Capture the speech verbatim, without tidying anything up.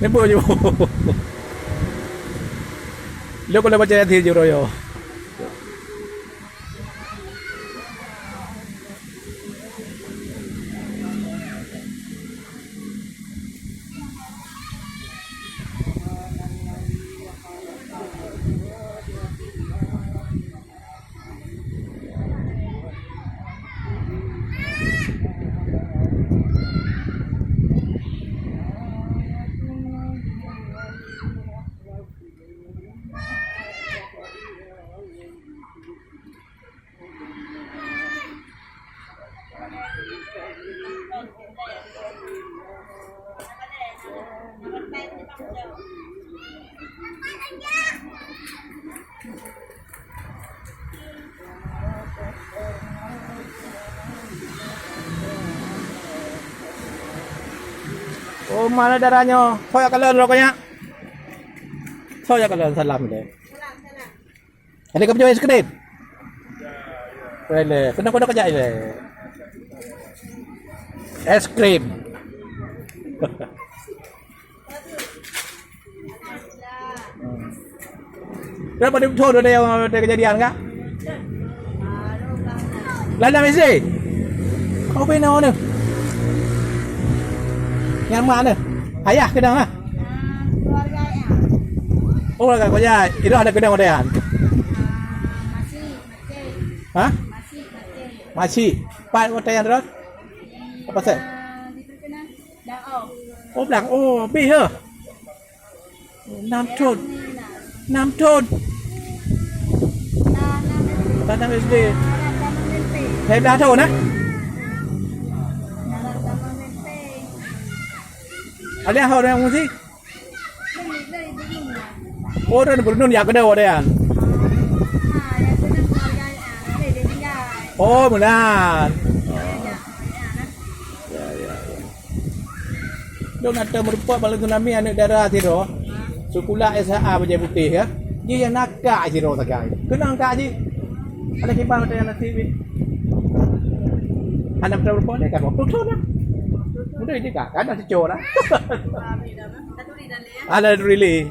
Nebo je. Lok kalau baca Yasin je royo. Oh, mana dara nyoe? Soe jak kalon rokok nyak? Soe jak kalon salam deh. Ada kau es krim? Ada. Kena, kena kejap je. Es krim. Berapa ribu tahun ada yang ada kejadian kah? Dalam S D? Kau bina mana? Yang mana? Ayah kenal ah? Oh, keluarga kau ya. Itu ada kenal ada. Hah? Masih. Pat watèe nyan rot? Apa seh? Oh, blang. Oh, bih ya. Enam thôn. Enam thôn. Tanam S D. Saya belah thôn, eh? Ada orang mengungsi? Oh, dan gubernur ya kena ada kan? Oh, benar. Ya, ya, ya. Dong ada merupakan malam tsunami anak dara sidroe. Sekolah S H A Bajai Putih ya. Dia yang nakak sidroe sagai. Kenang kak ji. Ada kiban ada yang nasib ni. Anak merupakan dia kan waktu tu dah. Mudah dia kan ada secor lah. Ada really.